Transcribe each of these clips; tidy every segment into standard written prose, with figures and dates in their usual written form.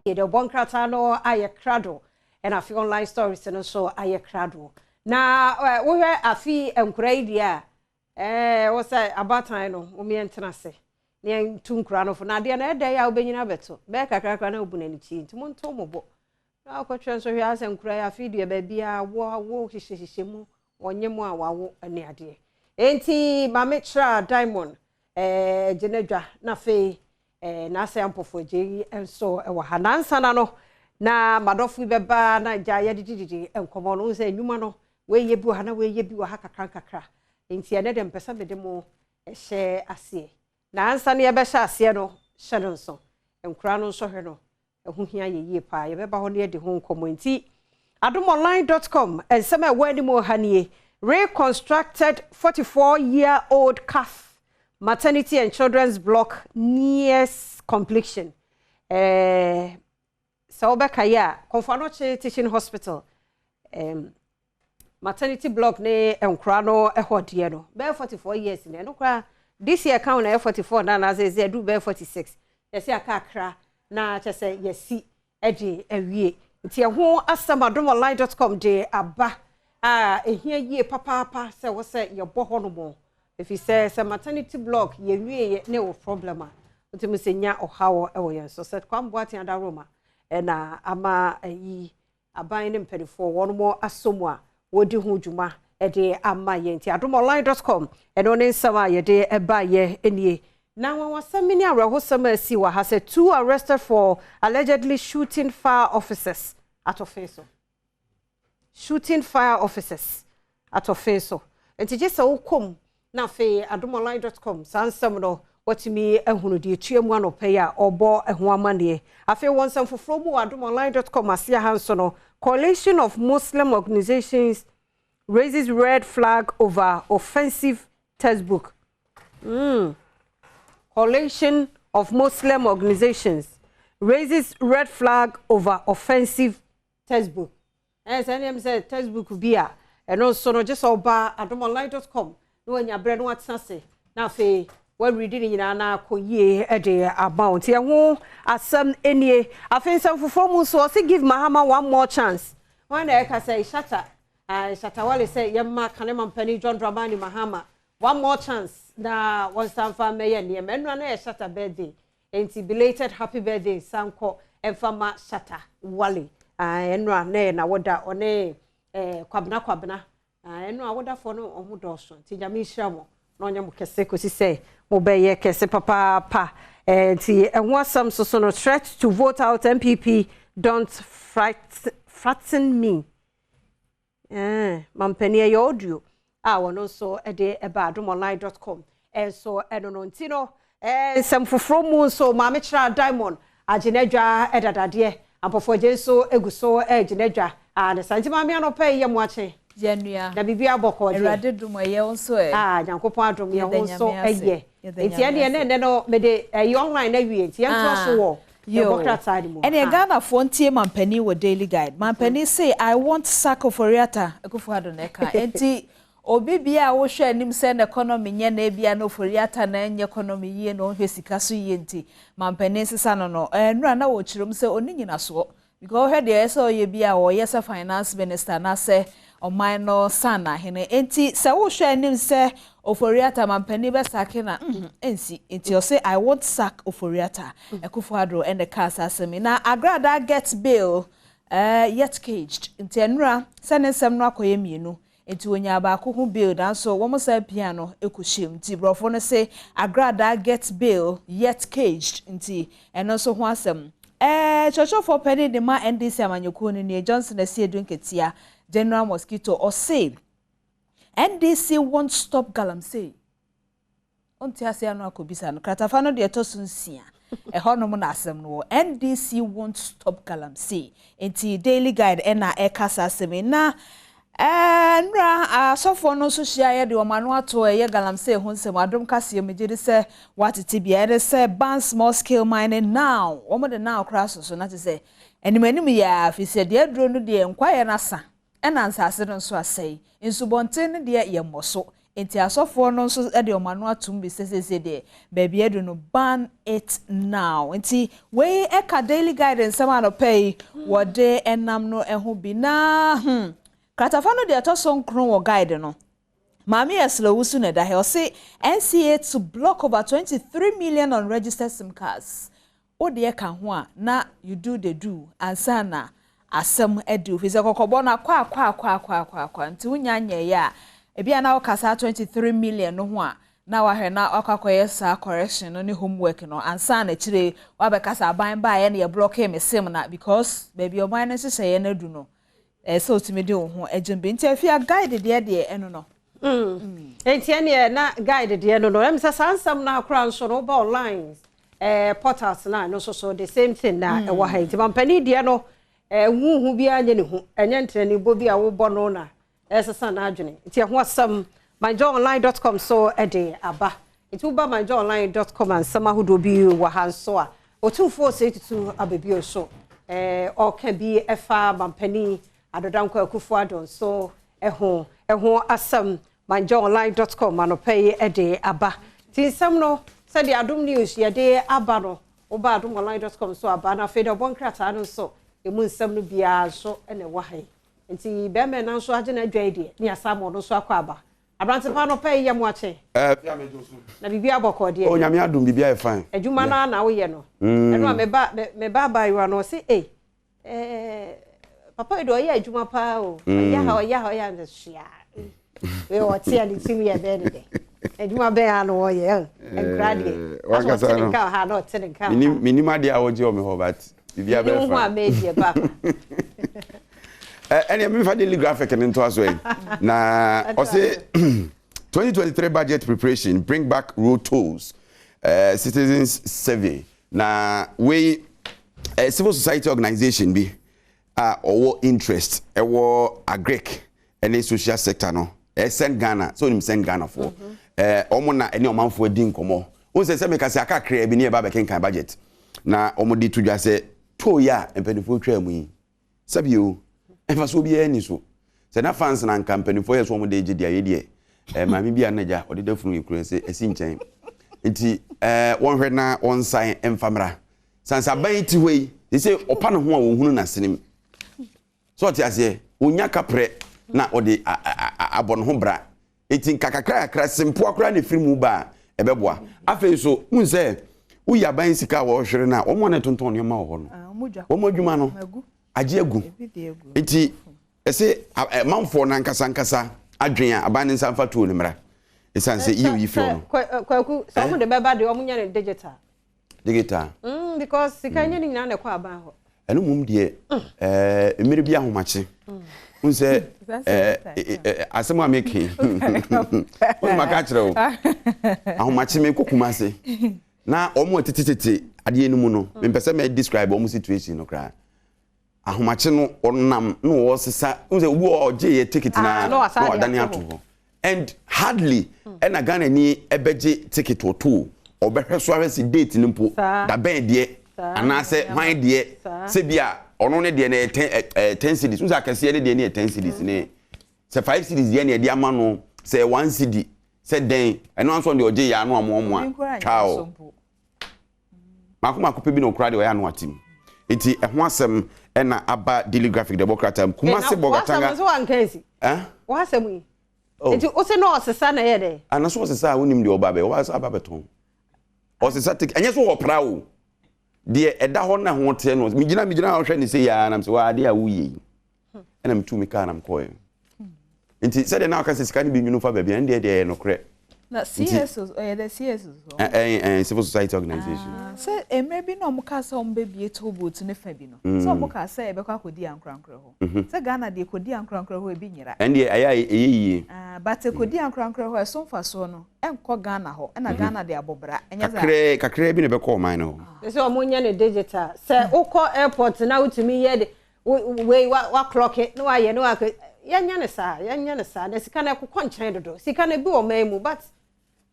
Yɛde ɔbɔ nkrataa no ayɛ krado, ɛna afei online stories no nso ayɛ krado. Na wohwɛ afi nkura yi deɛ a, wɔ sɛ abaatan no, wɔn yɛntena ase na yɛntu nkura no fo. Na adeɛ no ɛdɛ yɛ a wobɛnyina bɛto bɛyɛ kakrakra na wobu n'ani kyi, nti monto mo bo. Na akɔtwerɛ nso hwɛ asɛ nkura yi afi deɛ baabi a wo hyehyɛhyehyɛ mu, wɔnyɛ mu a wawo ne adeɛ. Enti Maame Kyerɛ Diamond gyina dwa na afei n'asɛ ampɔfo agye yi nso wɔ ha. Nansa na no na madɔfo bɛba na gya yɛdedididi nkɔmmɔ no sɛ nnwuma no wɔyɛ bi wɔ ha na wɔyɛ bi wɔ ha kakra nkakra. Enti ɛnɛ deɛ mpɛ sɛ mede mo hyɛ aseɛ. Na ansa na yɛbɛhyɛ aseɛ no, hyɛ no nso. Nkura no nso hwɛ no, ɛho hia yɛ yie paa. Yɛbɛba hɔ no yɛde ho nkɔmmɔ. Nti adomonline.com nsɛm a ɛwɔ anim ha nie: reconstructed 44-year-old KATH maternity and children's block nears completion. Sɛ wobɛka yi a, Komfo Anokye Teaching Hospital maternity block ne nkora no ɛhɔ deɛ no bɛyɛ 44 years na ɛno koraa this year kan na ɛyɛ 44 na anaasɛ ɛsɛ ɛdu bɛyɛ 46. Yɛsi aka akra na kyɛ sɛ yɛsi ɛde awie, nti ɛho asɛm adomonline.com de aba a ehia yie papaapa sɛ wɔsɛ yɛbɔ hɔ nom, ɛfiri sɛ maternity block yɛnwie ne wɔ problem a wotumi sɛ nya ɔhaw ɛwɔ yɛn so sɛ Kwame Boateng Adaroma ɛna ama ayi aban ne mpanimfoɔ wɔn mo asɔ mu a wɔdi ho dwuma ɛde ama yɛn. Nti adomonline.com ɛno ne nsɛm a yɛde ɛba yɛ nie. Na wɔwasɛm ne awerɛhosɛm a asi wɔ ha sɛ two arrested for allegedly shooting fire officers atɔfe so, shooting fire officers atɔfe so. Nti gye sɛ wokɔm na afei adomonline.com saa nsɛm no watumi ahunu deɛ tua mu anɔpɛ yi a ɔbɔ ɛho amanneɛ. Afei wɔn nsɛm foforɔ mu wɔ adomonline.com ase ha nso no, Coalition of Muslim Organizations raises red flag over offensive textbook. Coalition of Muslim Organizations raises red flag over offensive textbook. Ɛsɛ ɛnna sɛ textbook bi a ɛno nso no gye sɛ ɔba adomonline.com na wanya berɛ no watena ase na afei wɔaredi ne nyinaa na akɔ yie de ama wo. Nti ɛho asɛm nie. Afei nsɛm foforɔ mu nso, ɔse "Give Mahama one more chance." Wɔn na ɛka sɛ Shatta, Shatta Wale sɛ yɛma kanema mpanin John Dramani Mahama one more chance na wɔn nsa mfa mmɛyɛ nneɛma. Ɛnura na yɛ Shatta birthday, nti belated happy birthday sankɔ ɛmfa ma Shatta Wale. Ɛnura na yɛ n'awoda, ɔne Kwabena Kwabena. Ɛnura awodafoɔ no ɔho dɔɔso, nti Nyame nhyira mo na ɔnyɛ mo kɛse kɔsi sɛ mobɛyɛ kɛse papaapa. Nti ɛho asɛm soso no, "Threat to vote out NPP don't frighten me." Mampanin ɛyɛ audio a wɔno nso de ɛba adomonline.com ɛnso ɛno no. Nti no nsɛm foforɔ mu nso, Maame Kyerɛ Diamond agyinadwa ɛdadadeɛ ampɔfoɔgye nso egu so ɛgyinadwa a ne sa. Nti maame, anɔpɛ yi yɛ mo akye. Yɛnua. Na biribi abɔkɔ deɛ? Awurade dom, ɛyɛ wo nso ɛ? Ah, Nyankopɔn adom, yɛn ho nso ɛyɛ. Nti ɛne ɛnɛ no mede ɛyɛ online awie, nti yɛntoa so wɔ yɛbɔ krataa no mu. Ɛne Ghanafoɔ ntie mampanin wɔ Daily Guide. Mampanin se "I won't sack Ofori-Atta." Akufo-Addo na ɛka. Nti obi bia a wohwɛ anim sɛ na economy nyɛ na ebia na Ofori-Atta na ɛnyɛ economy yie na ɔnhwɛ sika so yie, nti mampanin sisa no, ɛnura na wɔkyerɛ mu sɛ ɔni nyinasoɔ because ɔhwɛ deɛ ɛsɛ ɔyɛ bi a ɔyɛ sɛ finance minister anaasɛ ɔman no san ahene. Nti sɛ wohwɛ anim sɛ Ofori-Atta mampanin bɛ sack na nsi, nti ɔsɛ "I won't sack Ofori-Atta." Akufo-Addo ɛna kaa saa asɛm yi. Na Agrada get bail yet caged. Nti ɛnura sɛ ne nsɛm no akɔyɛ mmienu, nti wonya baako ho bail nanso wɔn sɛ pia no kɔhyɛ mu. Nti borɔfo no sɛ "Agrada get bail yet caged", nti ɛno nso ho asɛm. Kyerɛkyerɛfoɔ panin de ma NDC amanyɔkuo no nie, Johnson Asiedu Nketia, General Mosquito, ɔse "NDC won't stop galamsey." Ɔnte ase ano akɔbisa no kratafa no deɛ ɛtɔ so 6 ɛhɔnom na asɛm no wɔ: "NDC won't stop galamsey." Nti Daily Guide ɛna ɛka saa asɛm yi. Na nnura asɔfoɔ no nso hyia yɛ de wɔn ano ato ɛyɛ galamsey ho nsɛm. Adom kaseɛ mu gye de sɛ watete bia ɛde sɛ "Ban small scale mining now." Wɔn de now koraa soso na te sɛ anim anim yɛ afi sɛ deɛ aduro no deɛ nkwaeɛ no asa, ɛna nsase no nso asɛe, nsubɔnten no deɛ yɛ mmɔ so. Nti asɔfoɔ no nso de wɔn ano atom bi sɛ seesei deɛ baabi adu no ban it now. Nti wei ɛka Daily Guide nsɛm anɔpa yi wɔde nam no ho bi. Na kratafa no deɛ ɛtɔ so nkron wɔ guide no. Maame Ursula Owusu na ɛda ha. Ɔse NCA to block over 23 million unregistered SIM cards. Wo deɛ ka ho a na you do the do ansa na asɛm adi ofi sɛ kɔkɔbɔ no akɔ akɔ akɔ akɔ akɔ akɔ nti wonya nyɛeɛ a ebi a na woka saa 23 million no ho a na wahwɛ na wakɔ akɔyɛ saa correction no ne homework no ansa na akyire wabɛka sɛ aban baeɛ no yɛ block me sim na because baabi ɔban no nhyehyɛeɛ no adu no ɛsɛ otumi de wo ho agyim bi. Nti afia guide deɛ ɛno no. Nti ɛneɛ na guide deɛ no ɛm sɛ saa nsɛm no akora nso no woba online portals na ɛno nso so the same thing na ɛwɔ ha. Nti mampanin deɛ no huhu biara nyɛ ne ho, ɛnyɛ ntenanibɔ bi a wobɔ no na ɛsesa n'adwene. Nti ɛho asɛm myjoyonline.com so ɛde aba. Nti woba myjoyonline.com a, nsɛm ahodoɔ bi wɔ ha nso a Otumfoɔ sɛ tutu abɛbio so ɔka bi ɛfa mampanin Addo Dankwa Akufo-Addo nso ɛho asɛm myjoyonline.com anɔpɛ yi ɛde aba. Nti nsɛm no sɛdeɛ Adom News yɛde aba no, woba adomonline.com so aba. Na afei deɛ ɔbɔ nkrataa no nso emu nsɛm no biara nso ɛna ɛwɔ ha yi. Nti bɛrima na nso agye n'adwa yi deɛ ne asa ama ɔno nso akɔ aba. Aberante pa no pɛ yi yɛ mo akye. Fia me jo so. Na biribi abɔkɔ deɛ? O, Nyame adom, biribi ayɛ fine. Adwuma no na woyɛ no. Ɛno a meba abaayewa no ɔse ei papa yi de ɔyɛ adwuma paa o, ɔyɛ ha, ɔyɛ ha, ɔyɛ ha sua wei ɔte a ne tirim yɛ bɛɛ ne dɛ adwuma bɛn a na wɔyɛ nkura deɛ asɛ ɔte ne nka ha na ɔte ne nka ha. Menim adeɛ a wɔgye wɔ me hɔ, but biribi abɛyɛ fine. Ho a mɛdiɛ papa. Ɛnea memfa Daily Graphic ne ntoa so yi na ɔse 2023 budget preparation bring back road tolls, citizens survey. Na wei civil society organisation bi a ɔwɔ interest ɛwɔ agric ɛne social sector no, SEND Ghana, sɛ onim SEND Ghana foɔ, ɔmo na ɛne ɔmanfoɔ adi nkɔmɔ. Wɔn sɛ meka sɛ akakraa bi ne yɛba abɛkenkan budget na ɔmo de to dwa sɛ toll yi a mpanimfoɔ twaa mu yi, sɛbio mfasoɔ biara ni so sɛ na fans na nka mpanimfoɔ yɛ so ɔmo de gye deɛ ayɛ deɛ maame bi a na gya ɔde da funu ekuro sɛ ɛsi nkyɛn. Nti wɔnhwɛ na wɔnsan mfa mmra sansaban yi ti hɔ yi sɛ ɔpa ne ho a wɔhunu n'asenem sɛ ɔte aseɛ ɔnya kaprɛ na ɔde abɔ ne ho bra. Eti nka kakra kakra sempoa koraa na efiri mu ba a ɛbɛboa. Afei nso hun sɛ woyi aban sika a wɔrehwere no a, wɔn a na ɛtontɔn nneɛma wɔ hɔ no, wɔn adwuma no agye agu. Nti ɛsɛ manfoɔ no ankasa ankasa adwene a aban ne nsa nfa tuo ne mmra ɛsiane sɛ yie oyi fi hɔ no. Kwaku, sɛ ɔmo de bɛba deɛ, ɔmo nyɛ no digital. Digital. Because sika nyɛ ne nyinaa na ɛkɔ aban hɔ. Ɛno mmom deɛ mmerɛ bi ahomakye n sɛ asɛm a meke wọ́n maka kyerɛ wo, ahomakye mekɔ Kumase na wɔn a tetetete adeɛ no mu no, mempɛ sɛ mɛ describe wɔn situation no koraa. Ahomakye no ɔnam na ɔsesa n sɛ obi wɔ ɔgye yɛ ticket na na wadane ato hɔ and hardly ɛna Ghana ni ɛbɛgye ticket ɔto ɔbɛhwɛ so ahwɛ sɛ date no mpo dabɛn deɛ anaasɛ hwan deɛ, sɛ bi a ɔno ne deɛ no yɛ 10 10 cedis n sɛ akɛseɛ ne deɛ no yɛ 10 cedis ne sɛ 5 cedis deɛ ne yɛde ama no sɛ 1 cedi sɛ dɛn. Ɛno nso deɛ ɔgye yɛ ano amoamoa twaa o mako mako pɛ bi na ɔkura deɛ ɔyɛ ano atim. Nti ɛho asɛm ɛna aba Daily Graphic de bɔ krataa mu Kumase Bɔgatanga. Wasɛm nso wanka nsi wasɛm yi nti wose na ɔsesa na ɛyɛ dɛ. Ana so ɔsesa a wonim deɛ ɔba bɛ ɔba sɛ aba bɛtɔn ɔsesa ticket. Ɛnyɛ so ɔpra o, deɛ ɛda hɔ na ho teɛ no megyina ɔhwɛ ne sɛ yaa nam sɛ waa adeɛ a woyɛ yi ɛna metu me kaa nam kɔɛ. Nti sɛdeɛ na ɔka sɛ sika no bi nwunu fa baabi a, ɛno deɛ ɛyɛ nokorɛ. Na CSOs ɔyɛ dɛ CSOs hɔ. Ɛn civil society organisation. Sɛ mmerɛ bi na ɔmo ka sɛ ɔmo bɛbie toll booth ne fa bi no, sɛ ɔmo ka sɛ yɛbɛkɔ akɔdi ankorankorɛ hɔ, sɛ Ghana deɛ kɔdi ankorankorɛ hɔ ebi nyera. Ɛn deɛ ɛyɛ a ɛyɛ yie. But kɔdi ankorankorɛ hɔ ɛso mfasoɔ no ɛnkɔ Ghana hɔ ɛna Ghana de abɔ bra ɛnyɛ sɛ. Kakraa kakraa bi na ɛbɛkɔ ɔman no hɔ. Sɛ ɔmo nyɛ no digital sɛ wokɔ airport na wotumi yɛ de wei wa clock na wayɛ na wakɔ. Yɛnyɛ no saa, yɛnyɛ no saa na sika no ɛkokɔ nkyɛn dodo. Sika no bi wɔ ɔman mu but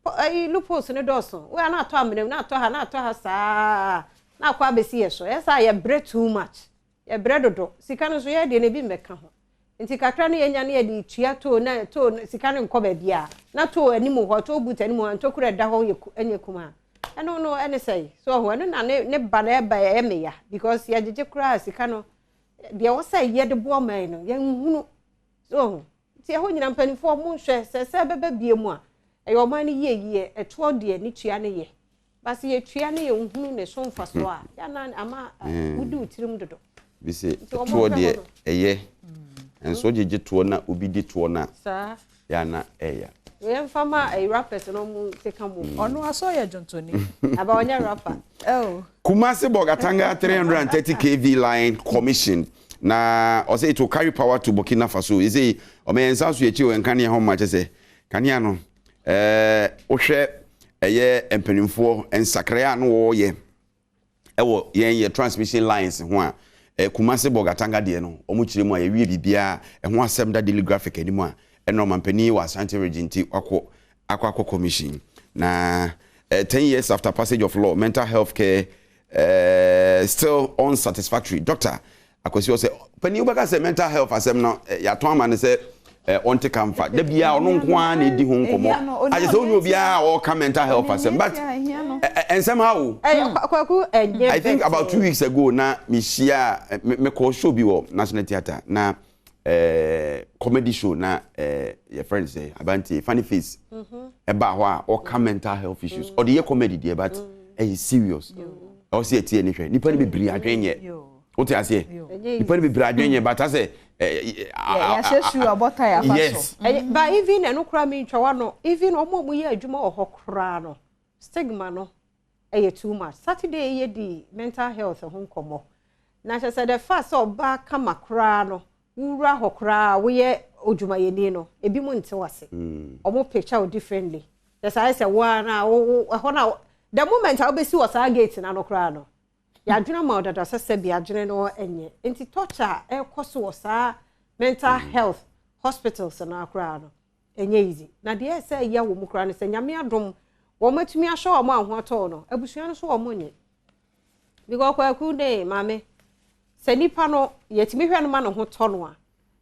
ɛyi loopholes no dɔɔso. Wei a na atɔ amena mu na atɔ ha na atɔ ha saa na akɔ abɛsi yɛ so. Ɛyɛ saa yɛbrɛ too much, yɛbrɛ dodo. Sika no nso yɛ deɛ no ebi mmɛka ho. Nti kakra no yɛnya no yɛde tua toll na toll sika no nkɔ baabi a na toll anim hɔ, toll booth anim hɔ, ntokuro ɛda hɔ yɛ ɛnyɛ kumaa. Ɛno no ɛne sɛn? So ɔho ɛno na ne ne ba na ɛba ɛyɛ me ya because yɛgyegye koraa sika no deɛ ɛwɔ sɛ yɛde boa ɔman no yɛnhunu. So ɔho nti ɛhɔ nyina mpanimfoɔ mo nhwɛ sɛ sɛ ɛbɛba bie mu a ɛyɛ ɔman no yie yie ɛtoɔ deɛ ne tua ne yɛ. But sɛ yɛtua ne yɛnhunu ne so mfasoɔ a, yɛ na ama wodi wo tirim dodo. Bi sɛ toɔ deɛ ɛyɛ, nso wogyegye toɔ na obi di toɔ no a, yɛ na ɛya. Yɛmfa ma ɛyi rappers no ɔmo keka bom. Ɔno aso ɔyɛ dwontoni. Aba ɔnyɛ rapper. Oh. Kumasi Bolgatanga 330 kV line commission na ɔsɛ it will carry power to Burkina Faso. Ɛsɛ ɔmɛ yɛn nsa so yɛkyi wɔ nkanea ho ma kyɛ sɛ kanea no Ɛɛ wohwɛ ɛyɛ mpanimfoɔ nsakraeɛ a na wɔreyɛ ɛwɔ yɛn yɛ transmission lines ho a, ɛɛ Kumasi Bolgatanga deɛ no, wɔn kyerɛ mu a yɛwie biribiara ɛho asɛm da Daily Graphic anim a, ɛna ɔmampanin wɔ Ashanti region nti wakɔ akɔ akɔ commission na ɛɛ 10 years after passage of law, mental health care still unsatisfactory. Doctor Akwasi ɔsɛ panin wobɛka sɛ mental health asɛm no yɛatɔn ama no sɛ ɔnte ka mfa da biara ɔno nko ara na ɛdi ho nkɔmmɔ agye sɛ wonyɛ obiara a ɔka mental health asɛm, but ɛnsɛm ha o. I think about 2 weeks ago na mehyia mekɔ show bi wɔ National Theatre na comedy show na yɛfrɛ no sɛ abantie Funny Face ɛbaa hɔ a ɔka mental health issues. Ɔde yɛ comedy deɛ, but ɛyɛ serious. Ɛwɔ sɛ yɛtie ne hwɛ nipa no bebree adwen yɛ wote aseɛ, nipa no bebree adwen yɛ, but asɛ yɛahyɛ shoe abɔ tie afa. Yes. So. But even ɛno koraa mi ntwa wa no, even ɔmo a ɔmo yɛ adwuma wɔ hɔ koraa no, stigma no ɛyɛ too much. Saturday yɛ di mental health ho nkɔmɔ na kyerɛ sɛ the fact sɛ ɔbaa kama koraa no wura hɔ koraa woyɛ odwumayɛni no, ebi mu nte wase, ɔmo picture wo differently. Kyerɛ sɛ ayɛ sɛ woa na wo ɛhɔ na the moment a wobɛsi wɔ saa gate na no koraa no, yɛadwene ma ɔdada sɛ sɛbi adwene no nyɛ. Nti torture a ɛrekɔ so wɔ saa mental health hospitals no koraa no ɛnyɛ easy. Na deɛ ɛsɛ ɛyɛ wɔ mu koraa no sɛ Nyame adom wɔn atumi ahyɛ wɔn a ho atɔ no, abusua no so wɔn nyɛ, because Kwaku ne maame sɛ nipa no yɛtumi hwɛ no ma ne ho tɔ no a,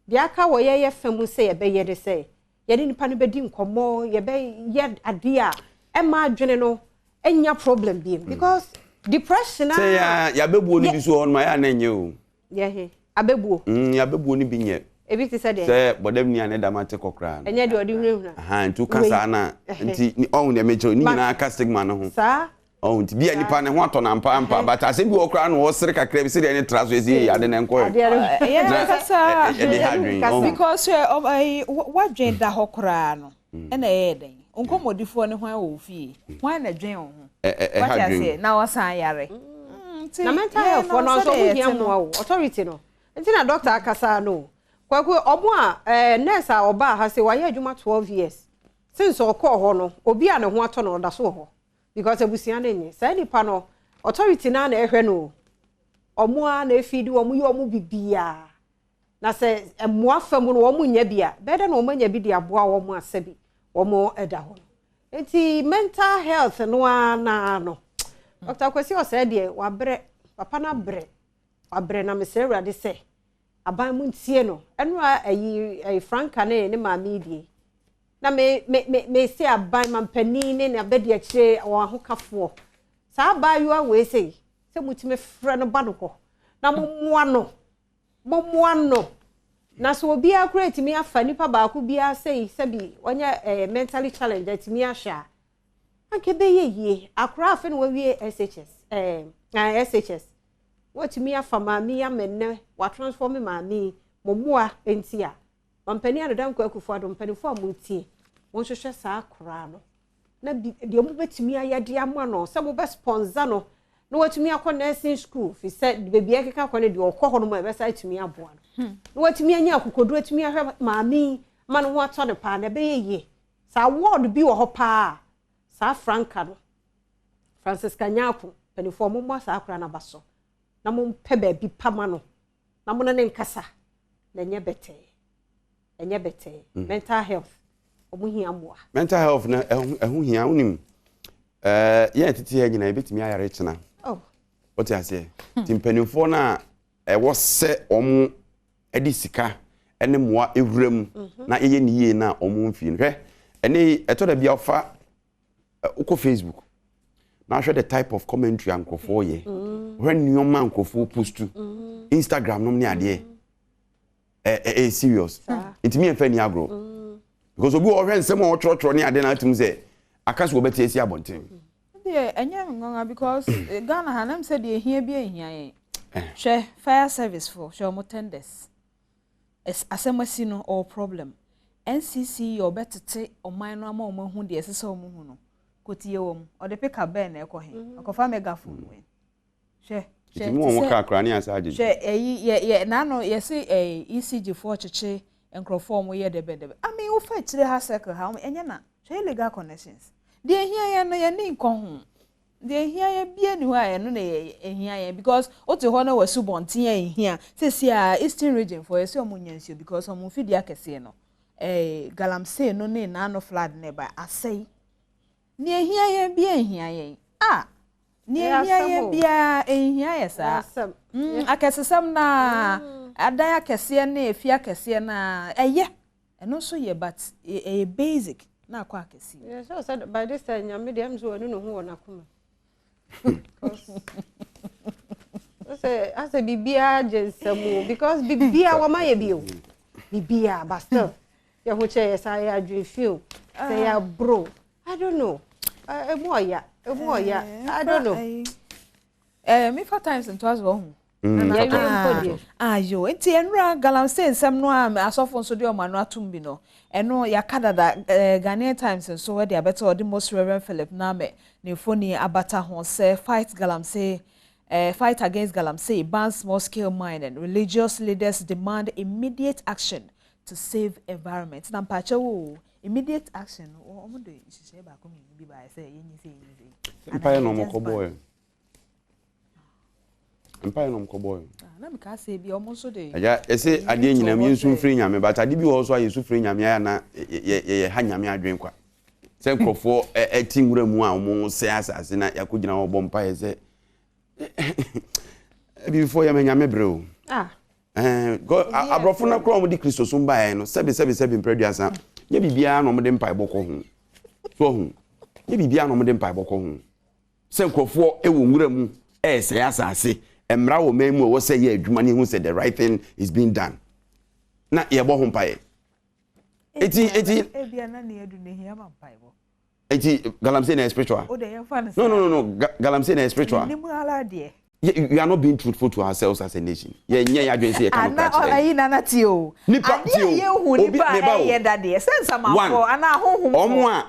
deɛ aka wɔ yɛyɛ fɛ mu sɛ yɛbɛyɛ de sɛ yɛne nipa no bɛdi nkɔmmɔ, yɛbɛyɛ adeɛ a ɛma adwene no ɛnya problem bi, because depression a sɛ yɛ yɛabɛbuo no bi so wɔ hɔ nom a yɛ a na ɛnyɛ o. Yɛhe abɛbuo? Yɛabɛbuo no bi nyɛ. Ebi te sɛ deɛ? Sɛ bɔdam ni a ne dam ate kɔ koraa no. Ɛnyɛ deɛ ɔde hunahuna. Aha, nti woka saa na nti ɔhu deɛ mekyerɛ ne nyinaa ka stigma no ho. Ɔhu nti bia nipa ne ho atɔ na mpa mpa, but asɛm bi wɔ koraa na ɔsere kakra bi sɛdeɛ ne tra so ɛsi yɛ ade na nkɔ ɛyɛ na kasa ɛde ha adwen ɔhu. Because wadwen da hɔ koraa no ɛna ɛyɛ dɛn nkɔmmɔdifoɔ ne hwan wɔ wo fie, hwan na dwen wo ho? Ɛha wate dwen. Aseɛ na wasan yare. Nti na mental yɛn health no foɔ no nso sɛdeɛ ɔmo hia yɛte no. mmoa o, authority no nti na doctor akasa no. Kwaku, ɔmo a nurse a ɔbaa ha sɛ wayɛ adwuma 12 years since ɔkɔɔ hɔ no, obi a ne ho atɔ no ɔda so wɔ hɔ because abusua no nye saa nipa no. Authority naa na ɛhwɛ no o, ɔmo a na efidi ɔmo yɛ ɔmo bibiara na sɛ mmoa fam no wɔn nya bi a bɛyɛ dɛ na wɔn anya bi de aboa wɔn asɛ bi wɔn ɛda hɔ no. Nti mental health no ara naa no, Dr. Kwasi ɔsɛ deɛ wabrɛ papa no abrɛ wabrɛ, na mesrɛ Awurade sɛ aban mu ntie no. Ɛno a ɛyi ɛyi Franka ne ne maame yi die na me me me me se aban mampanin ne n'abɛdi akyire wɔn ahokafoɔ saa abaayewa wei sɛ sɛ mutumi frɛ no ba no hɔ na mommoa no, mommoa no. Na sɛ obiara kura etumi afa nipa baako biara sɛ sɛbi wɔnyɛ mentally challenge etumi ahwɛ a, anka ɛbɛyɛ yie. Akora afe na wawie SHS, ɛɛ SHS wɔtumi afa maame yi ama nnɛ watransform maame yi. Mo mmoa nti a mampanin Addo Dankwa Akufo Addo, mpanimfoɔ a mo tie, wɔnhwehwɛ saa akora no na bi deɛ mobɛtumi ayɛ de ama no sɛ mobɛ sponsor no na watumi akɔ nursing school, fi sɛ beebi a ɛkeka kɔ no deɛ ɔkɔ hɔ no mu a ɛbɛsa atumi aboa no na watumi anya akokoduro atumi ahwɛ maame yi ma ne ho atɔ no paa na ɛbɛyɛ yie. Saa ward bi wɔ hɔ paa saa Franka no, Francisca Nyako, mpanimfoɔ mommɔ saa akora no aba so na mompɛ baabi pa ma no na mo ne ne nkasa na ɛnyɛ bɛtɛɛ, ɛnyɛ bɛtɛɛ. Mental health, ɔmo hia mmoa. Mental health no ɛho hia. Wonim yɛn tete yɛ nyinaa yɛbɛtumi ayare kyena. Oh. Wote aseɛ? Nti mpanimfoɔ no a ɛwɔ sɛ ɔmo de sika ne mmoa wura mu na yɛyɛ ne yie no a wɔn mfie no. Hwɛ, ɛnɛ yi ɛtɔ da bi a wofa wokɔ Facebook na ahwɛ the type of commentary a nkurɔfoɔ yɛ, wohwɛ nneɛma a nkurɔfoɔ postu, Instagram nom ne adeɛ, ɛyɛ serious. Nti mi yɛmfa ni agorɔ. Because obi wɔ hɔ ɔhwɛ nsɛm a ɔtwerɛtwerɛ ne adeɛ na atum sɛ aka sɛ wɔbɛte asi abɔnten. Deɛ ɛnyɛ nwanwa because Ghana ha nam sɛ deɛ ehia bi ehia yɛn. Hwɛ fire service fo, hwɛ wɔn tenders. Asɛm asi no ɔwɔ problem. NCC yɛ ɔbɛtete ɔman no ama wɔn ahu deɛ ɛsɛ sɛ wɔn hu no. Kotie wɔn. Ɔde pick up bɛn na ɛkɔ he? Ɔkɔfa megaphone wɛn. Hwɛ hwɛ Nti mu wɔn kaa koraa ne asa agyegye. Hwɛ ɛyi yɛ yɛ n'ano yɛsi ɛyi ECG foɔ kyekye nkurɔfoɔ a wɔyɛ dɛbɛdɛbɛ. I mean wofa akyire ha circle ha wɔn ɛnyɛ na hwɛ illegal connections. Deɛ ehia yɛn no yɛn ni nkɔ ho. Deɛ ehia yɛn bie ni hɔ a ɛno na yɛ ehia yɛn because wote hɔ na wasu bɔnten a ehia sisi a Eastern Region foɔ yɛsi wɔn nya nsuo because wɔn mfidie akɛseɛ no galamsey no ne n'ano flood ne ba asɛe. Nea ehia yɛn bia ehia yɛn a nea ehia yɛn biara ehia yɛ saa. Akɛsesɛm na adan akɛseɛ ne efi akɛseɛ na ɛyɛ ɛno nso yɛ, but ɛyɛ basic na akɔ akɛseɛ. Yɛ sɛ by this time Nyame deɛ ɛm sɛ wanu ne ho wɔ n'akoma. Sɛ asɛ biribiara gye nsɛm o, because biribiara wɔma yɛ bi o, biribiara, but still yɛ ho kyɛ yɛ saa, yɛ adwene fi o, sɛ yɛ aburo, I don't know, emu ɔya, emu ɔya, I don't know. Mefa Times ntoa so wɔ ho. Ayo, nti nwura galamsey nsɛm no a asɔfo nso de ɔmo ano atum bi no, ɛno yɛaka dada. Ghanaian Times nso ɛde abɛtɛ ɔde Most Reverend Philip Name ne mfoni abata ho sɛ fight galamsey, fight against galamsey, ban small scale mining, religious leaders demand immediate action to save environment. Na mpakyɛ wo, immediate action no, wɔn de nhyehyɛ baako mmienu bi baayɛ sɛ yɛnyi sɛ yɛnyi sɛ. Mpaeɛ na ɔmo kɔ bɔɔɛ. Mpaeɛ na ɔmo kɔ bɔɔɛ. Na mi ka sɛ ebi ɔmo nso de. Agya, ɛsɛ adeɛ nyinam yɛnsu mfiri Nyame, but ade bi wɔ hɔ so a yɛsu firi Nyame ayɛ na yɛyɛ ha Nyame adwene kwa. Sɛ nkurɔfoɔ ɛte nwura mu a wɔn sɛ asase na yɛakɔgyina hɔ bɔ mpaeɛ sɛ abibifoɔ yɛma Nyame brɛ o. Aborɔfo no koraa wɔde Kristo som baeɛ no, sɛbi sɛbi sɛbi mprɛ 30, nyɛ biribiara na wɔde mpaebɔ kɔ ho. So ɔho nyɛ biribiara na wɔde mpaebɔ kɔ ho. Sɛ nkurɔfoɔ wɔ nwura mu ɛresɛe asase, mmara wɔ man mu a ɛwɔ sɛ yɛ adwuma ne ehu sɛ the right thing is being done na yɛbɔ ho mpaeɛ. Eti Ebia na ne edu ne hia ma mpaebɔ. Eti galamsey na yɛ spiritual? O de yɛn fa no. No, galamsey na yɛ spiritual? Nimu ala deɛ. We are not being truthful to ourselves as a nation. Yɛ nyɛ yɛ adwene sɛ yɛ ka no kora kyerɛ. Ayi nana ti o. Nipa ti o. Adeɛ yɛ hu nipa a ɛyɛ dadeɛ sɛ nsamanfoɔ anaa ahohomfoɔ.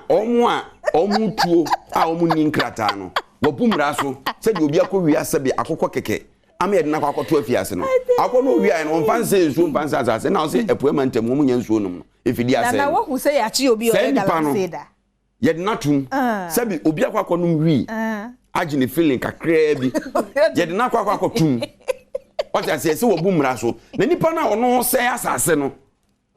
Ɔmo a ɔmo tuo a ɔmo ni nkrataa no, wɔbu mmara so sɛdeɛ obi akɔ wia sɛbi akokɔ kɛkɛ ama yɛde n'akɔ akɔto afiase no. Akɔ no owia no, ɔmfa nsɛ nsuo, mfa nsɛ asase na ɔsɛ ɛpo ɛma ntɛm wɔn nyɛ nsuo nom no efidi asɛe. Nana, wahu sɛ yɛakye obi a ɔyɛ galamsey da? Yɛde n'atum sɛbi obi akɔ akɔnom wii agye ne feeling kakraa bi, yɛde n'akɔ akɔtum ɔte aseɛ sɛ wɔbu mmara so, na nipa no a ɔno sɛe asase no,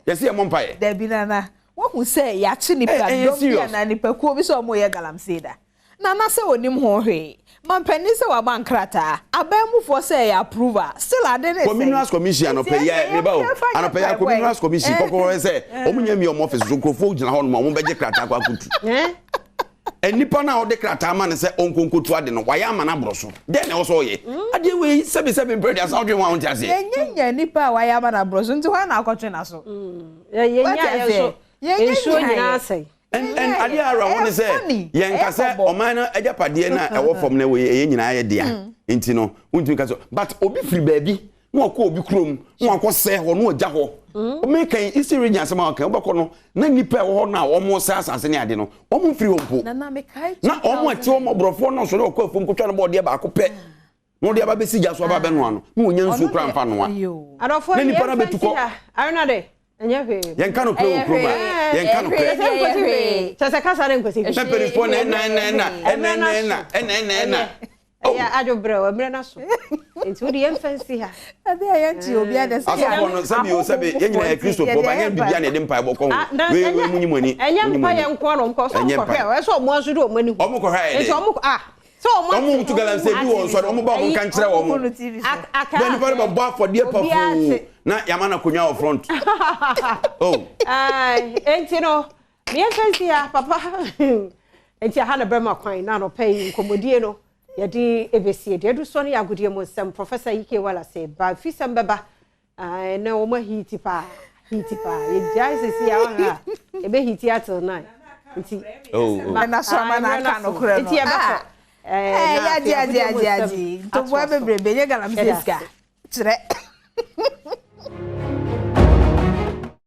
yɛsɛ yɛ mɔ mpaeɛ. Dabi nana, wahu sɛ yɛakye nipa dɔm bi anaa nipakuo bi sɛ ɔmo yɛ galamsey da? Nana, sɛ onim ho hwee, mampanin sɛ waba nkrataa aban mufoɔ sɛ ɛyɛ approval, still ade ne sɛ Minerals Commission anɔpɛ yi a meba o, anɔpɛ yi akɔ Minerals Commission kɔkɔrɔ sɛ ɔmo nyɛ mi ɔmo office so nkurɔfoɔ gyina hɔ nom a ɔmo bɛgye krataa akɔ akɔtu. Nipa no a ɔde krataa ma no sɛ ɔnkonkotu ade no, wayɛ ama no aborɔ so. Dɛn na ɛwɔ sɛ ɔyɛ adeɛ wei? Sɛbi sɛbi mpere de asa ɔdwe ho a wonte aseɛ. Yɛnyɛ nya nipa a wayɛ ama no aborɔ so, nti hɔ na akɔtwe n'aso. Yɛnya yɛn so nsuo nyinaa asɛe. And adeɛ a awerɛho ne sɛ yɛnka sɛ ɔman no agyapadeɛ no a ɛwɔ fam no ɛwɔ ɛyɛ nyinaa yɛ dea, nti no wontumi ka sɛ, but obi firi baabi na wakɔ obi kurom na wakɔ sɛ hɔ na wagya hɔ. Meka yi Eastern Region asɛm a wɔka, wobɛkɔ no na nnipa a ɛwɔ hɔ no a wɔn sɛ asase ne ade no, wɔn mfiri hɔ mpo, na wɔn a ɛte wɔn aborɔfoɔ no so na wɔkɔ afuom kotwa no bɔɔdeɛ baako pɛ na wɔde aba bɛsi gya so aba bɛnoa no na wɔnya nsuo kora mfa noa Adɔfoɔ, na nipa no yɛmfa bɛtu nsi kɔ. Ha arenade ɛnyɛ hwee. Yɛnka no korɛ wɔ kurom a yɛnka no korɛ. Kyɛ sɛ nkosi hwee, kyɛ sɛ kasa ne nkosi hwee. Na mpanimfoɔ na ɛna ɛna ɛna ɛna ɛna ɛna ɛna ɛna ɛna. Ɛyɛ adwobrɛ wɔ mmerɛ no so, nti wode yɛmfa nsi ha. Ɛbi a yɛnkye obi a de sɛ Asɔfoɔ no, sɛbi o sɛbi, yɛn nyinaa yɛ Kristofoɔ ba nyɛ biribi a na yɛde mpaebɔ kɔ ho. Wei wei, munyi mo ani. Ɛnyɛ munyi mo mpa ani. yɛ nko na ɔmkɔ sɛ Ɛnyɛ ɔmkɔhwɛ mpa. ɛsɛ ɔmo nso de ɔmo ani hu. Ɔmo kɔhwɛ ayɛ nti dɛ ɔmo ah. Wɔn tu galamsey bi wɔ nsɔre, wɔn ba wɔn nka nkyerɛ wɔn. Bɛn nipa no bɛ bɔ afɔdeɛ pafoo na yama na konwa wɔ front. Oh. Enti no, meɛ fɛnsi ha papa. Enti aha na bɛma kwan na anɔpa yi nkɔmmɔdie no yɛde ebesie. Deɛ edu soɔ no yɛ agodie mu nsɛm. Professor Ike Wallace ba fisɛm bɛba. Ɛnɛ wɔn ahiti paa, hiti paa. Yɛgyae sisi a ɔhwɛ a, ebe hiti atil 9. Nti, ɛna so ama na aka no korɛ no. Nti yɛbɛkɔ. Ɛɛ yagye yagye yagye yagye. Ntoboa bebrebe nye galamsey sika. Kyerɛ.